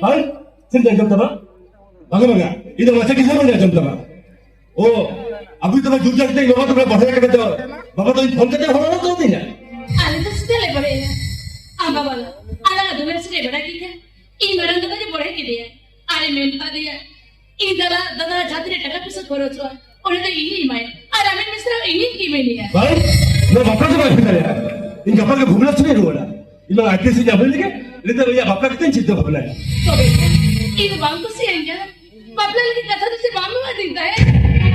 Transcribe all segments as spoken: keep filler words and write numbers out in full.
ᱦᱳᱭ, ᱪᱮᱫ ᱟᱸᱡᱚᱢ ᱛᱟᱢᱟ? ᱵᱟᱝᱟ, ᱵᱟᱝᱟ, ᱤᱧ ᱫᱚ ᱢᱟᱪᱮᱫ ᱜᱤᱫᱽᱨᱟᱹ ᱵᱟᱹᱧ ᱟᱸᱡᱚᱢ ᱛᱟᱢᱟ᱾ ᱳ, ᱟᱹᱜᱩᱭ ᱛᱟᱢᱟ ᱡᱳᱨ ᱡᱟᱨ ᱠᱟᱛᱮ ᱤᱧ ᱵᱟᱵᱟ ᱛᱟᱠᱚ ᱵᱟᱦᱨᱮ ᱠᱟᱛᱮ ᱫᱚ, ᱵᱟᱵᱟ ᱫᱚ ᱤᱧ ᱯᱷᱳᱱ ᱠᱟᱛᱮ ᱦᱚᱦᱚ ᱦᱚᱴᱚ ᱟᱹᱫᱤᱧᱟ᱾ ᱟᱞᱮ ᱫᱚ ᱪᱮᱫᱟᱜ ᱞᱮ ᱵᱟᱲᱟᱭᱟ? ᱟᱢ ᱵᱟᱵᱟ ᱫᱚ ᱟᱞᱟᱝ ᱟᱜ ᱫᱩᱞᱟᱹᱲ ᱥᱟᱹᱜᱟᱹᱭ ᱵᱟᱲᱟᱭ ᱠᱮᱫ ᱠᱷᱟᱱ, ᱤᱧ ᱢᱟᱨᱟᱝ ᱫᱟᱫᱟ ᱜᱮ ᱵᱚᱲᱦᱮ ᱠᱮᱫᱮᱭᱟ᱾ ᱟᱨᱮ ᱢᱮᱱ ᱠᱟᱫᱮᱭᱟ, ᱤᱧ ᱫᱟᱫᱟ, ᱫᱟᱫᱟ ᱡᱟᱦᱟᱸ ᱛᱤᱱᱟᱹᱜ ᱴᱟᱠᱟ ᱯᱩᱭᱥᱟᱹ ᱠᱷᱚᱨᱚᱪᱚᱜᱼᱟ, ᱚᱱᱟ ᱫᱚ ᱤᱧᱤᱧ ᱮᱢᱟᱭᱟ᱾ ᱟᱨ ᱟᱢᱮᱢ ᱢᱮᱥᱨᱟ ᱤᱧᱤᱧ ᱠᱤᱢᱟᱹᱧᱟ᱾ ᱵᱟᱝ, ᱱᱚᱣᱟ ᱵᱟᱯᱞᱟ ᱫᱚ ᱵᱟᱭ ᱦᱩᱭ ᱫᱟᱲᱮᱭᱟᱜᱼᱟ᱾ ᱤᱧ ᱜᱟᱯᱟ ᱜᱮ ᱵᱷᱩᱵᱽᱱᱮᱥᱚᱨ ᱤᱧ ᱨᱩᱣᱟᱹᱲᱟ᱾ ᱤᱧ ᱢᱟ ᱟᱭ ᱯᱤ ᱮᱥ ᱤᱧ ᱧᱟᱢ ᱞᱮᱜᱮ, ᱤᱱᱟᱹ ᱛᱟᱭᱚᱢ ᱤᱧᱟᱹᱜ ᱵᱟᱯᱞᱟ ᱠᱟᱛᱮᱧ ᱪᱤᱱᱛᱟᱹ ᱵᱷᱟᱵᱽᱱᱟᱭᱟ᱾ ᱛᱚᱵᱮ ᱤᱧ ᱵᱟᱝ ᱠᱩᱥᱤᱭᱟᱹᱧ ᱠᱟᱱᱟ᱾ ᱵᱟᱯᱞᱟ ᱞᱟᱹᱜᱤᱫ ᱠᱟᱛᱷᱟ ᱫᱚ ᱪᱮᱫ ᱵᱟᱢ ᱮᱢᱟᱫᱤᱧ ᱛᱟᱦᱮᱸᱫ?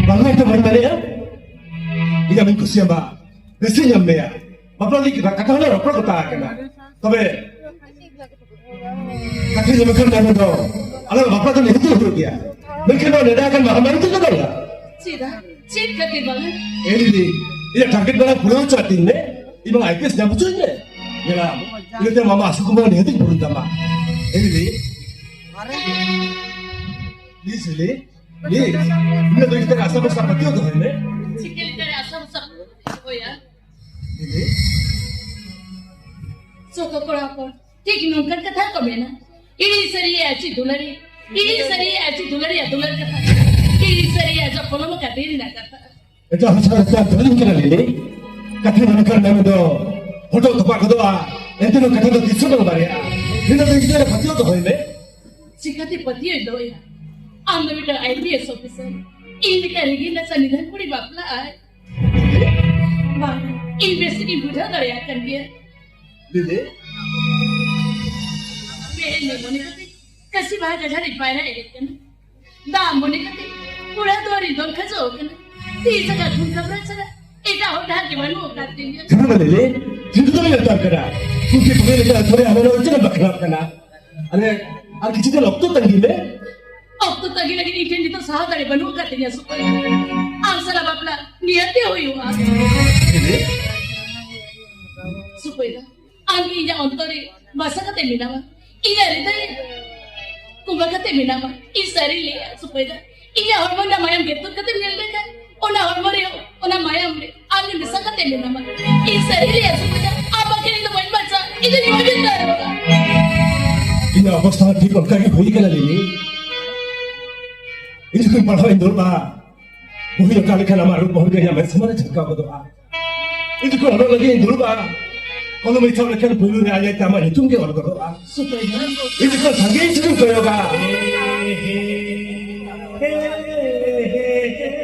ᱵᱟᱝ ᱦᱚᱭᱛᱚ ᱵᱟᱹᱧ ᱫᱟᱲᱮᱭᱟᱜᱼᱟ᱾ ᱤᱧ ᱟᱢᱤᱧ ᱠᱩᱥᱤᱭᱟᱢᱟ, ᱵᱮᱥᱤᱧ ᱧᱟᱢ ᱢᱮᱭᱟ᱾ ᱵᱟᱯᱞᱟ ᱞᱟᱹᱜᱤᱫ ᱠᱟᱛᱷᱟ ᱦᱚᱸᱞᱮ ᱨᱚᱯᱚᱲ ᱜᱚᱴᱟ ᱟᱠᱟᱱᱟ᱾ ᱛᱚᱵᱮ ᱠᱟᱛᱷᱟ ᱧᱟᱢ ᱠᱷᱟᱱ ᱱᱚᱰᱮ ᱫᱚ ᱟᱞᱮ ᱵᱟᱯᱞᱟ ᱫᱚ ᱱᱤᱦᱟᱹᱛ ᱦᱩᱭᱩᱜ ᱜᱮᱭᱟ᱾ ᱢᱮᱱᱠᱷᱟᱱ ᱱᱚᱣᱟ ᱱᱮᱰᱟ ᱟᱠᱟᱱ ᱢᱟᱦᱟ ᱢᱟᱹᱦᱤᱛ ᱫᱚ ᱵᱟᱝᱟ᱾ ᱪᱮᱫᱟᱜ? ᱪᱮᱫ ᱠᱷᱟᱹᱛᱤᱨ ᱵᱟᱝᱟ? ᱮ ᱫᱤᱫᱤ, ᱤᱧᱟᱹᱜ ᱴᱟᱨᱜᱮᱴ ᱵᱟᱞᱟ ᱯᱩᱨᱟᱹᱣ ᱦᱚᱪᱚ ᱟᱹᱛᱤᱧ ᱢᱮ᱾ ᱤᱧ ᱢᱟ ᱟᱭ ᱯᱤ ᱮᱥ ᱧᱟᱢ ᱦᱚᱪᱚᱧ ᱢᱮ᱾ ᱧᱮᱞᱟᱢ, ᱤᱱᱟᱹᱛᱮ ᱢᱟᱢᱟ ᱟᱥᱩ ᱠᱩᱢᱟᱨ ᱱᱤᱦᱟᱹᱛᱤᱧ ᱯᱩᱨᱩᱱ ᱛᱟᱢᱟ᱾ ᱮ ᱫᱤᱫᱤ, ᱯᱞᱤᱡ ᱫᱤᱫᱤ, ᱯᱞᱤᱡ, ᱤᱱᱟᱹ ᱫᱚ ᱤᱧ ᱴᱷᱮᱱ ᱟᱥᱟ ᱵᱷᱚᱨᱥᱟ ᱯᱟᱹᱛᱭᱟᱹᱣ ᱫᱚᱦᱚᱭ ᱢᱮ᱾ ᱪᱤᱠᱟᱹ ᱞᱮᱠᱟᱨᱮ ᱟᱥᱟ ᱵᱷᱚᱨᱥᱟ ᱫᱚᱦᱚᱭᱟ? ᱫᱤᱫᱤ, ᱡᱚᱛᱚ ᱠᱚᱲᱟ ᱦᱚᱯᱚᱱ ᱴᱷᱤᱠ ᱱᱚᱝᱠᱟᱱ ᱠᱟᱛᱷᱟ ᱠᱚ ᱢᱮᱱᱟ, ᱤᱧ ᱥᱟᱹᱨᱤᱭᱟ ᱪᱮ ᱫᱩᱞᱟᱹᱲᱤ, ᱤᱧ ᱥᱟᱹᱨᱤᱭᱟ ᱪᱮ ᱫᱩᱞᱟᱹᱲᱤᱭᱟ ᱫᱩᱞᱟᱹᱲ ᱠᱟᱛᱷᱟ, ᱤᱧ ᱥᱟᱹᱨᱤᱭᱟ ᱡᱚ ᱯᱚᱞᱚᱢ ᱠᱟᱛᱮ ᱨᱮᱱᱟᱜ ᱠᱟᱛᱷᱟ᱾ ᱮᱴᱟᱜ ᱦᱚᱲ ᱥᱟᱶ ᱮᱴᱟᱜ ᱫᱩᱞᱟᱹᱲ ᱠᱟᱱᱟ ᱞᱤᱞᱤ᱾ ᱠᱟᱛᱷᱟ ᱢᱮᱱᱠᱷᱟᱱ ᱱᱚᱣᱟ ᱫᱚ ᱦᱚᱴᱚᱜ ᱛᱚᱯᱟᱜ ᱜᱚᱫᱚᱜᱼᱟ, ᱮᱱᱛᱮ ᱱᱚᱣᱟ ᱠᱟᱛᱷᱟ ᱫᱚ ᱛᱤᱥ ᱦᱚᱸ ᱵᱟᱝ ᱵᱟᱨᱭᱟᱜᱼᱟ᱾ ᱱᱤᱭᱟᱹ ᱫᱚ ᱤᱧ ᱨᱮ ᱯᱟᱹᱛᱭᱟᱹᱣ ᱫᱚᱦᱚᱭ ᱢᱮ᱾ ᱪᱤᱠᱟᱹᱛᱮ ᱯᱟᱹᱛᱭᱟᱹᱣ ᱫᱚᱦᱚᱭᱟ? ᱟᱢ ᱫᱚ ᱢᱤᱫᱴᱟᱝ ᱟᱭ ᱯᱤ ᱮᱥ ᱚᱯᱷᱤᱥᱟᱨ, ᱤᱧ ᱞᱮᱠᱟ ᱨᱮᱸᱜᱮᱡ ᱱᱟᱪᱟᱨ ᱱᱤᱫᱷᱟᱹᱱ ᱠᱩᱲᱤ ᱵᱟᱯᱞᱟᱜ ᱟᱭ? ᱵᱟᱝ, ᱤᱧ ᱵᱮᱥ ᱴᱷᱤᱠᱤᱧ ᱵᱩᱡᱷᱟᱹᱣ ᱫᱟᱲᱮᱭᱟᱜ ᱠᱟᱱ ᱜᱮᱭᱟ᱾ ᱞᱤᱞᱤ? ᱢᱮᱫ ᱢᱚᱱᱮ ᱠᱟᱛᱮ ᱠᱟᱹᱥᱤ ᱵᱟᱦᱟ ᱜᱟᱰᱟ ᱨᱮ ᱯᱟᱭᱨᱟ ᱮᱱᱮᱡ ᱠᱟᱱᱟ᱾ ᱫᱟᱜ ᱢᱚᱱᱮ ᱠᱟᱛᱮ ᱠᱚᱲᱟ ᱫᱩᱣᱟᱹᱨ ᱨᱮ ᱫᱚᱱ ᱠᱷᱟᱡᱚᱜ ᱠᱟᱱᱟ᱾ ᱛᱤ ᱡᱟᱸᱜᱟ ᱴᱷᱩᱱᱠᱟ ᱵᱨᱟᱪ ᱪᱷᱟᱲᱟ ᱮᱴᱟᱜ ᱦᱚᱨ ᱰᱟᱦᱟᱨ ᱜᱮ ᱵᱟᱹᱱᱩᱜ ᱟᱠᱟᱫ ᱛᱤᱧᱟ᱾ ᱪᱮᱫ ᱮᱢ ᱞᱟᱹᱭ ᱞᱮ? ᱪᱮᱫ ᱫᱚ ᱵᱟᱹᱧ ᱟᱴᱠᱟᱨ ᱠᱟᱱᱟ᱾ ᱠᱩᱲᱤ ᱠᱚᱲᱟ ᱞᱮᱠᱟ ᱛᱷᱚᱲᱮ ᱦᱟᱱᱟ ᱱᱚᱣᱟ ᱪᱮᱫ ᱮᱢ ᱵᱟᱠᱷᱨᱟᱜ ᱠᱟᱱᱟ? ᱟᱨᱮ, ᱟᱨ ᱠᱤᱪᱷᱩ ᱫᱤᱱ ᱚᱠᱛᱚ ᱛᱟᱺᱜᱤ ᱢᱮ᱾ ᱚᱠᱛᱚ ᱛᱟᱺᱜᱤ ᱞᱟᱹᱜᱤᱫ ᱤᱧ ᱴᱷᱮᱱ ᱱᱤᱛᱚᱜ ᱥᱟᱦᱟᱣ ᱫᱟᱲᱮ ᱵᱟᱹᱱᱩᱜ ᱟᱠᱟᱫ ᱛᱤᱧᱟ, ᱥᱩᱠᱚᱭ᱾ ᱟᱢ ᱥᱟᱞᱟᱜ ᱵᱟᱯᱞᱟ ᱱᱤᱦᱟᱹᱛ ᱜᱮ ᱦᱩᱭᱩᱜᱼᱟ᱾ ᱥᱩᱠᱚᱭ ᱫᱟ, ᱟᱢ ᱜᱮ ᱤᱧᱟᱹᱜ ᱚᱱᱛᱚᱨ ᱨᱮ ᱵᱟᱥᱟ ᱠᱟᱛᱮ ᱢᱮᱱᱟᱢᱟ, ᱤᱧᱟᱹᱜ ᱦᱨᱤᱫᱟᱹᱭ ᱨᱮ ᱠᱩᱢᱵᱟ ᱠᱟᱛᱮ ᱢᱮᱱᱟᱢᱟ᱾ ᱤᱧ ᱥᱟᱹᱨᱤ ᱞᱟᱹᱭᱟ, ᱥᱩᱠᱚᱭ ᱫᱟ, ᱤᱧᱟᱹᱜ ᱦᱚᱲᱢᱚ ᱨᱮᱱᱟᱜ ᱢᱟᱭᱟᱢ ᱜᱮ ᱛᱩᱫ ᱠᱟᱛᱮ ᱧᱮᱞ ᱞᱮᱠᱷᱟᱱ, ᱚᱱᱟ ᱦᱚᱲᱢᱚ ᱨᱮ, ᱚᱱᱟ ᱢᱟᱭᱟᱢ ᱨᱮ ᱟᱢ ᱜᱮ ᱢᱮᱥᱟ ᱠᱟᱛᱮ ᱢᱮᱱᱟᱢᱟ᱾ ᱤᱧ ᱥᱟᱹᱨᱤ ᱞᱟᱹᱭᱟ, ᱥᱩᱠᱚᱭ ᱫᱟ, ᱟᱢ ᱵᱟᱝᱠᱷᱟᱱ ᱤᱧ ᱫᱚ ᱵᱟᱹᱧ ᱵᱟᱧᱪᱟᱜᱼᱟ, ᱤᱧ ᱫᱚ ᱵᱟᱹᱧ ᱵᱟᱧᱪᱟᱜᱼᱟ᱾ ᱤᱧᱟᱹᱜ ᱚᱵᱚᱥᱛᱷᱟ ᱦᱚᱸ ᱴᱷᱤᱠ ᱚᱱᱠᱟ ᱜᱮ ᱦᱩᱭ ᱠᱟᱱᱟ ᱞᱤᱞᱤ᱾ ᱤᱧ ᱡᱚᱠᱷᱚᱱ ᱯᱟᱲᱦᱟᱣ ᱤᱧ ᱫᱩᱲᱩᱵᱼᱟ, ᱵᱩᱦᱤ ᱚᱠᱟ ᱞᱮᱠᱷᱟᱱ ᱟᱢᱟᱜ ᱨᱩᱯ ᱢᱚᱦᱚᱨ ᱜᱮ ᱤᱧᱟᱹᱜ ᱢᱮᱫ ᱥᱟᱢᱟᱝ ᱨᱮ ᱡᱷᱟᱞᱠᱟᱣ ᱜᱚᱫᱚᱜᱼᱟ᱾ ᱤᱧ ᱡᱚᱠᱷᱚᱱ ᱚᱞᱚᱜ ᱞᱟᱹᱜᱤᱫ ᱤᱧ ᱫᱩᱲᱩᱵᱼᱟ, ᱠᱚᱞᱚᱢ ᱤᱧ ᱥᱟᱵ ᱞᱮᱠᱷᱟᱱ ᱯᱩᱭᱞᱩ ᱨᱮ ᱟᱡ ᱟᱡᱛᱮ ᱟᱢᱟᱜ ᱧᱩᱛᱩᱢ ᱜᱮ ᱚᱞ ᱜᱚᱫᱚᱜᱼᱟ᱾ ᱤᱧ ᱡᱚᱠᱷᱚᱱ ᱥᱟᱺᱜᱤᱧ ᱥᱮᱫ ᱤᱧ ᱠᱚᱭᱚᱜᱟ,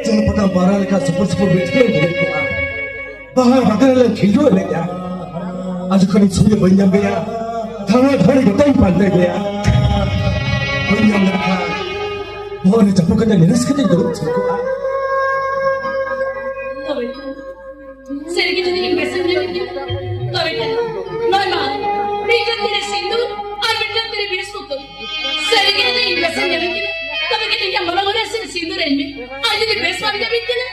ᱡᱚᱞ ᱯᱚᱛᱟᱢ ᱯᱟᱣᱨᱟ ᱞᱮᱠᱟ ᱥᱩᱯᱩᱨ ᱥᱩᱯᱩᱨ ᱢᱤᱫ ᱴᱷᱮᱱ ᱤᱧ ᱫᱩᱲᱩᱵ ᱠᱚᱜᱼᱟ᱾ ᱵᱟᱦᱟ ᱵᱟᱜᱟᱱ ᱨᱮ ᱠᱷᱤᱞᱰᱩ ᱮᱱᱮᱡᱼᱟ᱾ ᱟᱨ ᱡᱚᱠᱷᱚᱱ ᱤᱧ ᱥᱩᱭᱟᱹ ᱵᱟᱹᱧ ᱧᱟᱢ ᱜᱮᱭᱟ, ᱫᱷᱟᱣᱟ ᱫᱷᱟᱹᱣᱲᱤ ᱜᱚᱴᱟᱧ ᱯᱟᱱᱛᱮ ᱜᱮᱭᱟ᱾ ᱵᱟᱹᱧ ᱧᱟᱢ ᱞᱮᱠᱷᱟᱱ ᱵᱚᱦᱚᱜ ᱨᱮ ᱪᱟᱯᱚ ᱠᱟᱛᱮ ᱱᱤᱨᱟᱹᱥ ᱠᱟᱛᱮᱧ ᱫᱩᱲᱩᱵ ᱛᱷᱤᱨ ᱠᱚᱜᱼᱟ᱾ ᱛᱚᱵᱮ ᱠᱷᱟᱱ ᱥᱟᱹᱨᱤ ᱜᱮ ᱡᱩᱫᱤ ᱤᱧ ᱵᱮᱥᱮᱢ ᱧᱟᱢᱤᱧ ᱠᱟᱱᱟ, ᱛᱚᱵᱮ ᱠᱷᱟᱱ ᱱᱚᱜᱼᱚᱭ ᱢᱟ, ᱢᱤᱫᱴᱟᱝ ᱛᱤᱨᱮ ᱥᱤᱸᱫᱩᱨ ᱟᱨ ᱢᱤᱫᱴᱟᱝ ᱛᱤᱨᱮ ᱵᱤᱨᱤᱥ ᱯᱩᱛᱩᱞ᱾ ᱥᱟᱹᱨᱤ ᱜᱮ ᱡᱩᱫᱤ ᱤᱧ ᱵᱮᱥᱮᱢ ᱧᱟᱢᱤᱧ ᱠᱟᱱᱟ, ᱛᱚᱵᱮ ᱠᱷᱟᱱ ᱤᱧᱟᱹᱜ ᱢᱚᱞᱚᱝ ᱨᱮ ᱥᱤᱸᱫᱩᱨ ᱟᱹᱧ ᱢᱮ᱾ ᱟᱨ ᱡᱩᱫᱤ ᱵᱮᱥ ᱵᱟᱢ ᱧᱟᱢᱤᱧ ᱠᱟᱱᱟ,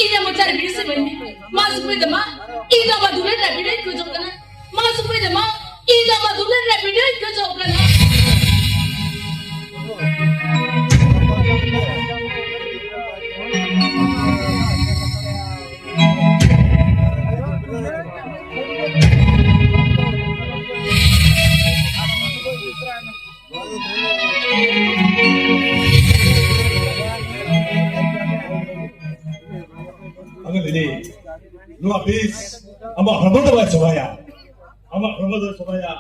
ᱤᱧᱟᱹᱜ ᱢᱚᱪᱟ ᱨᱮ ᱵᱤᱨᱤᱥ ᱮᱢᱟᱹᱧ ᱢᱮ᱾ ᱢᱟ ᱥᱩᱠᱩᱭ ᱫᱚ ᱢᱟ, ᱤᱧ ᱫᱚ ᱟᱢᱟᱜ ᱫᱩᱞᱟᱹᱲ ᱨᱮ ᱵᱤᱰᱟᱹᱣᱤᱧ ᱠᱷᱚᱡᱚᱜ ᱠᱟᱱᱟ᱾ ᱢᱟ ᱥᱩᱠᱩᱭ ᱫᱚ ᱢᱟ, ᱤᱧ ᱫᱚ ᱟᱢᱟᱜ ᱫᱩᱞᱟᱹᱲ ᱨᱮ ᱵᱤᱰᱟᱹᱣᱤᱧ ᱠᱷᱚᱡᱚᱜ ᱠᱟᱱᱟ᱾ ᱟᱫᱚ ᱞᱤᱞᱤ, ᱱᱚᱣᱟ ᱵᱤᱥ ᱟᱢᱟᱜ ᱦᱚᱲᱢᱚ ᱫᱚ ᱵᱟᱭ ᱥᱚᱵᱷᱟᱭᱟ, ᱟᱢᱟᱜ ᱦᱚᱲᱢᱚ ᱫᱚ ᱥᱚᱵᱷᱟᱭᱟ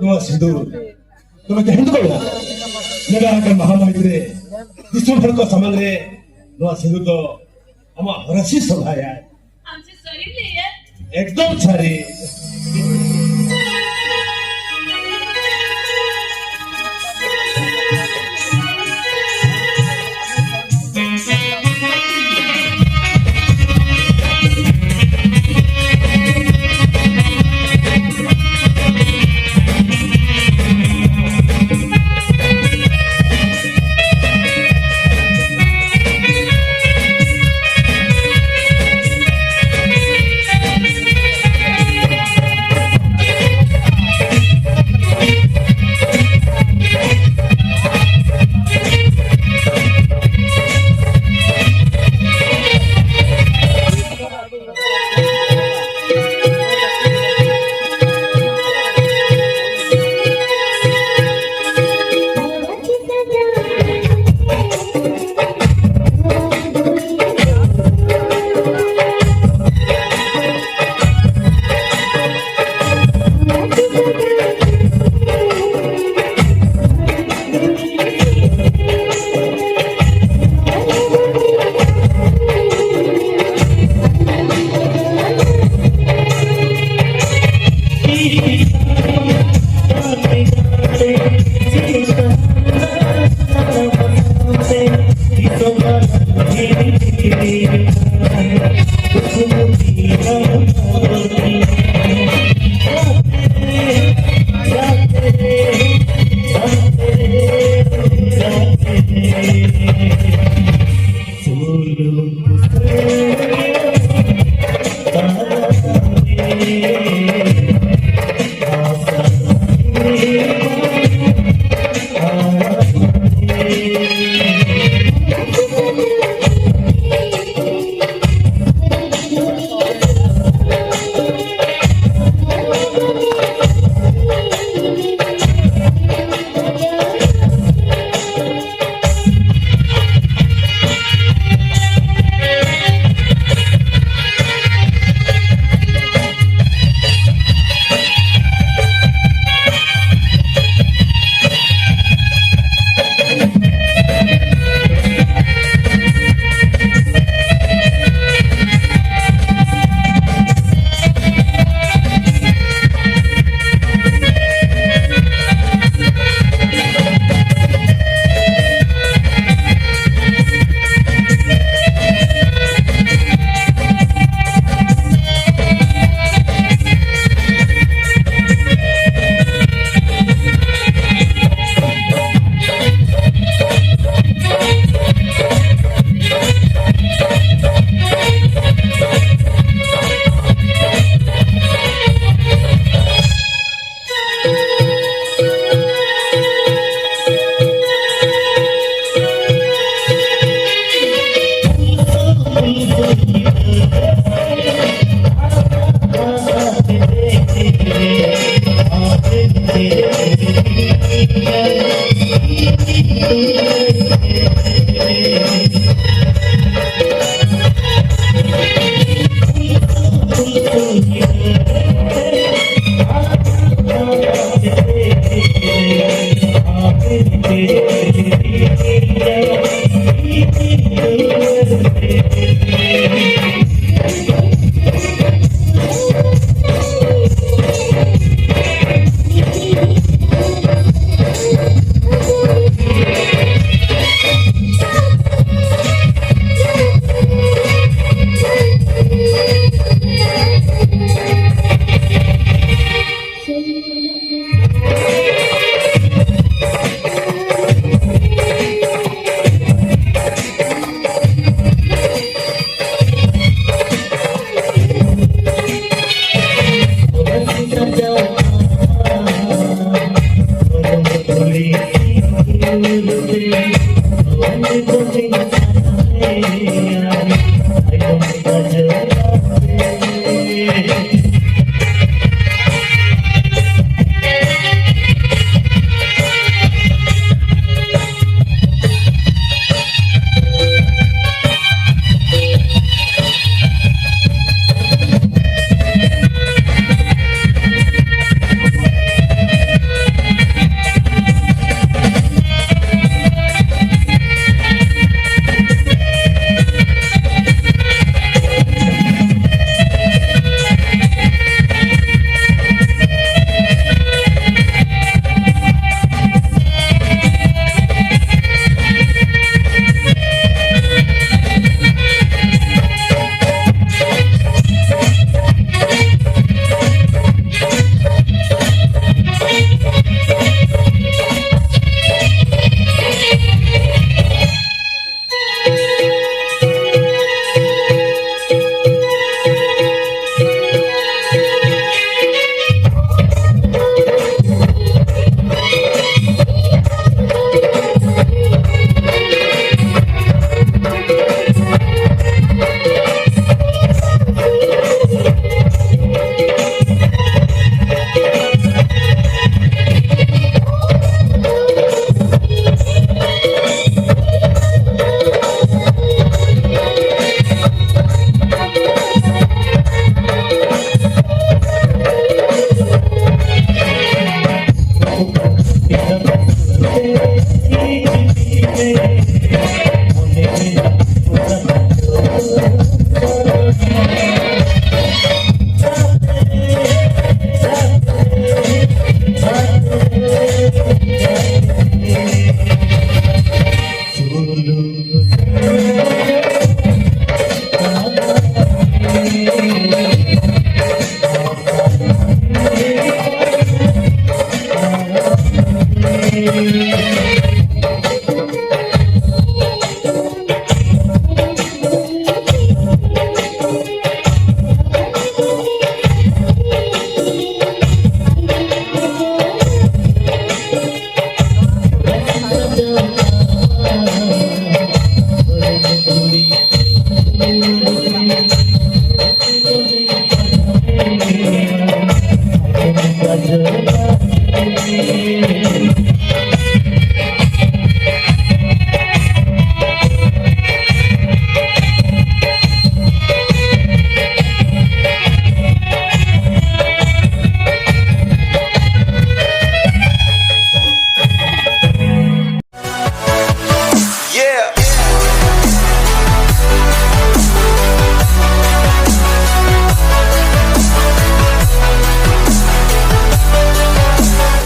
ᱱᱚᱣᱟ ᱥᱤᱸᱫᱩᱨ᱾ ᱛᱚᱵᱮ ᱛᱮᱦᱮᱧ ᱫᱚ ᱵᱟᱝᱟ, ᱱᱮᱰᱟ ᱟᱠᱟᱱ ᱢᱟᱦᱟ ᱢᱟᱹᱦᱤᱛ ᱨᱮ ᱫᱤᱥᱚᱢ ᱦᱚᱲ ᱠᱚ ᱥᱟᱢᱟᱝ ᱨᱮ ᱱᱚᱣᱟ ᱥᱤᱸᱫᱩᱨ ᱫᱚ ᱟᱢᱟᱜ ᱦᱚᱨᱟᱥᱤ ᱥᱚᱵᱷᱟᱭᱟᱭ᱾ ᱟᱢ ᱪᱮᱫ ᱥᱟᱹᱨᱤᱢ ᱞᱟᱹᱭᱮᱫ? ᱮᱠᱫᱚᱢ ᱥᱟᱹᱨᱤ᱾